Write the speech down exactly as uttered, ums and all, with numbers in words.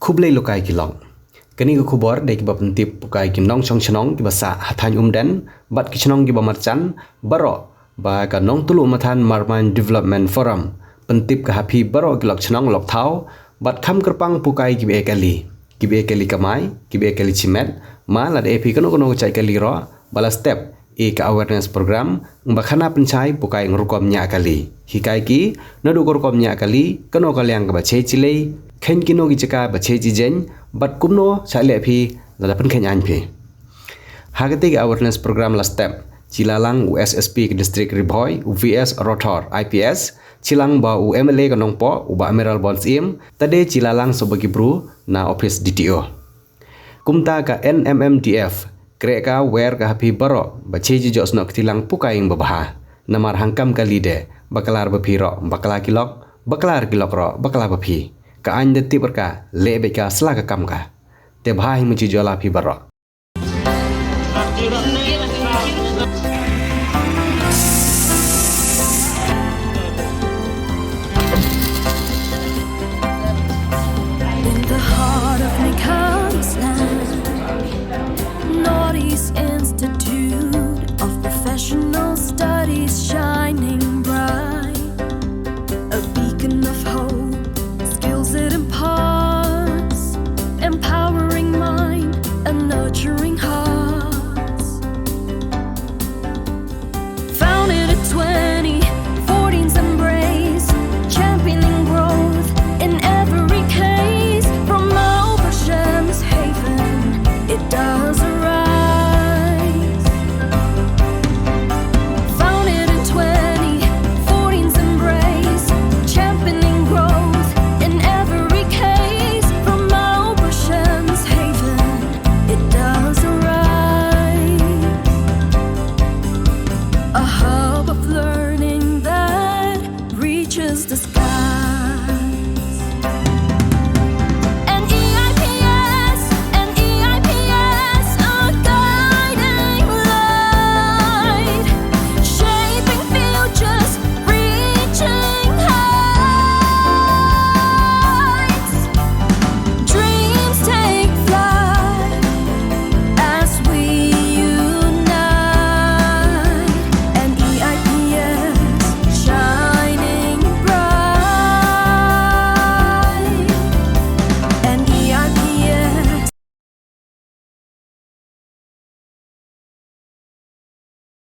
Khublei lukai ki lok. Kane ka khubor dei kiba pyntip pukai ki nongshong shnong kiba sah ha thaiñ Umden bad ki shnong kiba marjan baroh ba ka Nongtuluh Mathan Marmain Development Forum pyntip ka ha phi baroh ki lok shnong lok thaw bad kham kyrpang pukai kiba e kali, kiba e kali kamai, kiba e kali chimet, ma lada e phi kano kano ka jait kali ruh ba la step e ka awareness program, ba khana pynshai pukai ng rukom ñiah kali. Hikai ki naduh ka rukom ñiah kali, kano ka liang kaba che chilei, khein kino ki jaka ba che chi jeng, bad kumno sha leh phi lada pynkhein ain phi. Ha katei ka awareness program la step chi la lang u S S P ka district Ri Bhoi, u V S Rothor I P S, chi lang ba u M L A ka Nongpoh u Bah Mayralborn Syiem, tade chi la lang shuh ba ki bru na office D T O. Kumta ka N M M D F kreh ka wer ka ha phi baroh ba che chi joh snoh kti lang pukai ing babha. Namar hangkam ka lide, bakla ba phi ruh bakla ki lok, bakla ki lok ruh bakla ba phi. Ka ain da tip ka, leh beit ka sla ka kam ka. Te bha hi ma chi jola phi baroh.